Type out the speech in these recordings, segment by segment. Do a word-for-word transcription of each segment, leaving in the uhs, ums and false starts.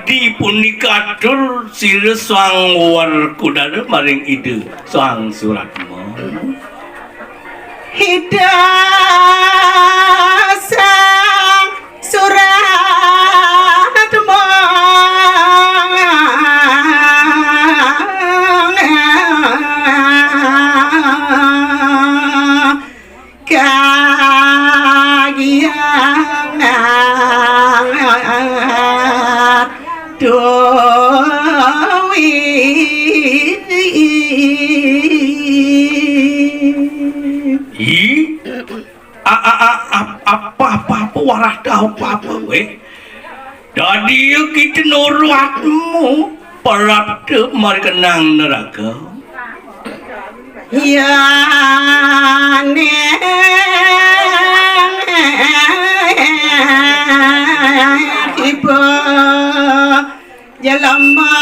Dipunika atur sira Sang Werkudara maring Ida Sang Suratma. Ida Sang Suratma kagiang duwi. Ih, a-, a-, a-, ap-, apa, apa, apa, warah dah apa, apa, weh. Dadi kita nuruatmu, prapta margenang neraka. Yane iba jelema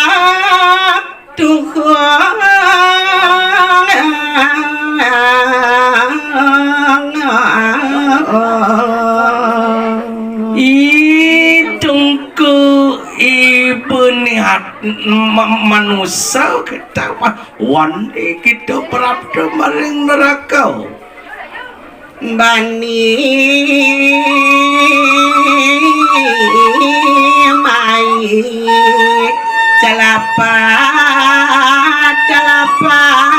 tuhu. Ih, tungku iba niat ma-, manusa kita mah wani kita prapta maring neraka. Bani mai celapat, celapat.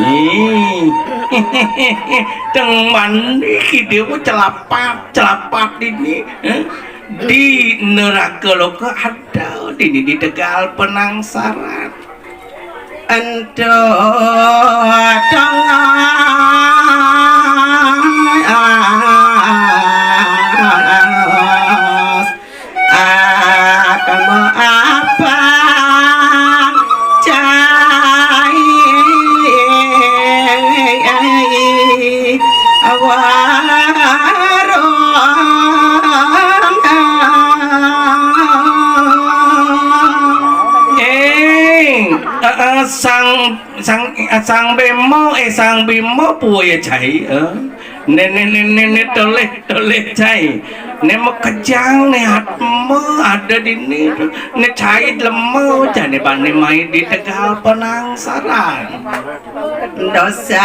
Ih, teng mandi kidemu celapat, celapat ini, eh? Di neraka loka ada, dini di tegal penangsaran. Ento tengah atma apa cai warung. Eh, eh, eh, sang, sang, eh, sang Bima, eh, sang Bima, puya cai, eh. Ne, ne, ne, ne, ne, toleh, toleh cai. Ne makejang, ne atma ada dini tu. Ne cai lema, jane bani mai di tegal penangsaran. Dosa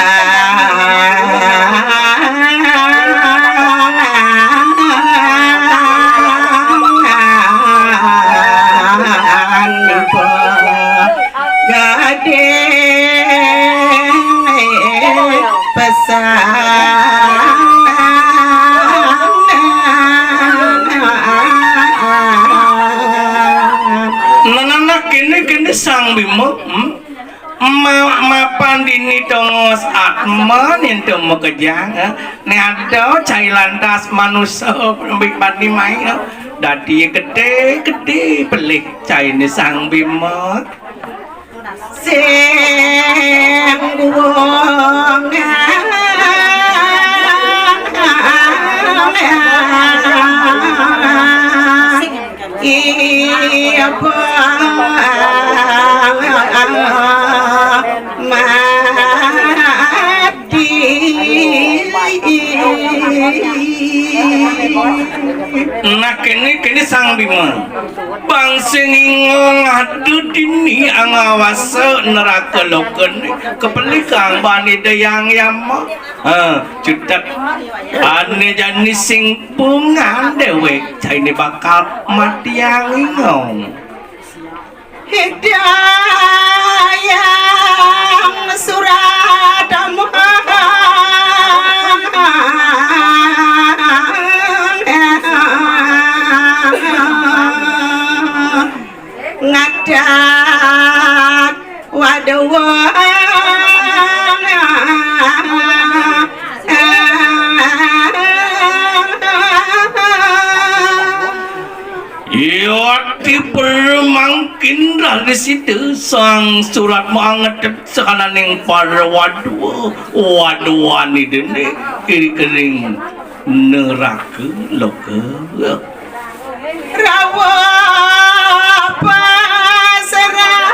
nipu gade pesan. Nah, nah, nah, kene, kene Sang Bima, hmm? Ma-, mapan dini tongos atma nintu makejang, eh? Ne ada cai lantas manusa bani mai, eh? Dadi gede-gede pelih cai ni Sang Bima. Sing guwong iya, Bang, mati. Nah, kene, kene Sang Bima. Bangsa ngingong adu dini angawasa neraka lokene kepelikan bani dayang yama. Ha, cutet. Ane jani sing pungan dewek, caine bakal mati yang ngingong. Hidayang surat ngadat waduh. Iya, ati permangkin dari situ Sang Surat mangetet sakananing para wadwa, wadwani dene kiri kering neraka loka. Rawa pasrangka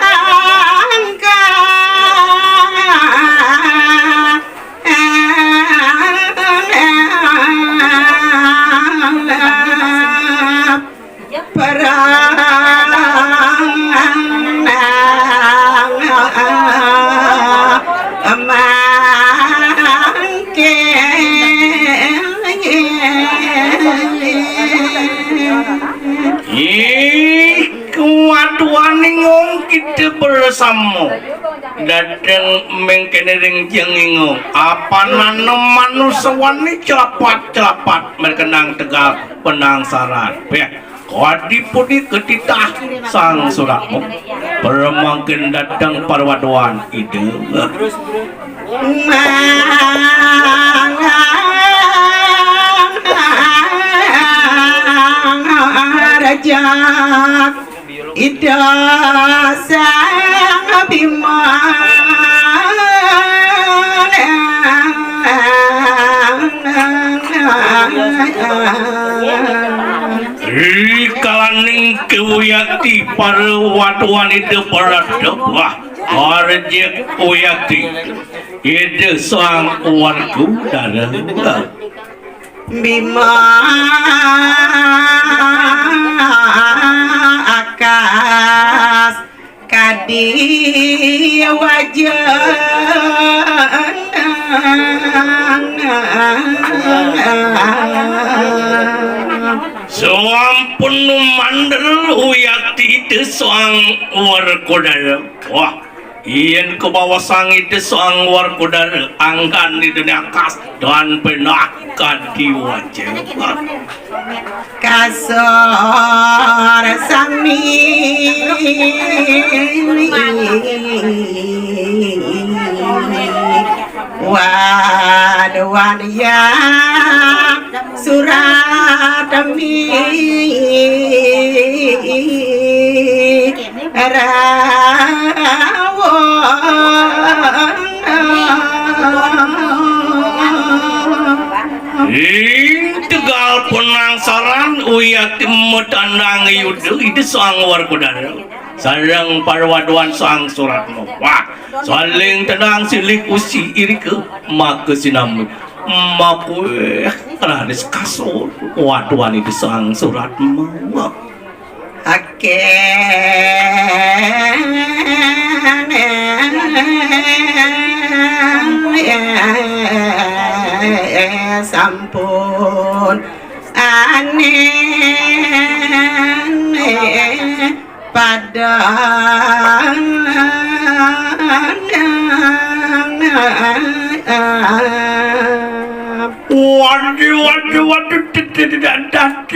Ih, kuat wani ngong kita bersama. Dateng mengkene ring jeng ingong. Apa nanem manusa wani celapat-celapat merkenang tegal penangsaran. Peh, kadi punika titah Sang Suratmo. Paramangkin dateng parwaduan Ida. Raja Ida Sang Bima. Rikalaning kewiyakti para waduan Ida Bharatawah. Arjik uyakti Ida Sang Warkudara. Bima akas kadi wajan. Sampun mandel uyakti Ida Sang Warkudara. Wah, yen kebawa Sang Ida Sang Warkudara anggan Ida akas dan penah kadi waja. Kasor sami. Waduan ya surat mi rawon. Ing tegal penangsaran uyakti matandang yuda Ida Sang Warkudara sareng parwaduan Sang Suratmo. Wah, saling tendang silih usi irika maka sinambi. Makueh raris kasor waduan Ida Sang Suratmo. Ake sampun aneh pada. Waduh, waduh, waduh, tidak, tidak, tidak.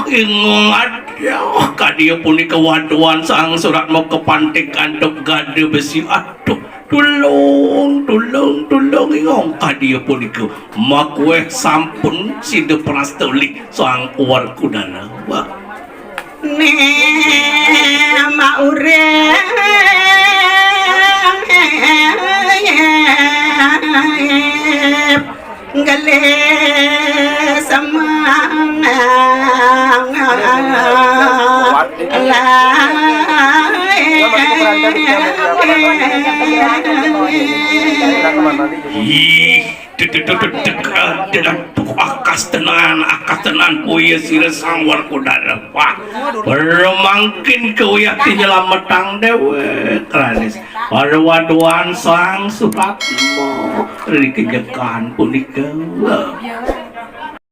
Ingung aduh, kadia punika waduan Sang Suratmo kepantik antuk gada besi. Aduh, tulung, tulung, tulung, ingung kadia punika. Makueh sampun sida prastoli Sang Warkudara. Wah. Nema urip ngelih semangat. Ih, dek, dek, dek, dek, dek, dek, aduh, akas tenan, akas tenan, puya sira Sang Warkudara. Wah, permangkin kawiyakti nyelametang dewek, raris. Parwaduan Sang Suratmo, rikejekan punika.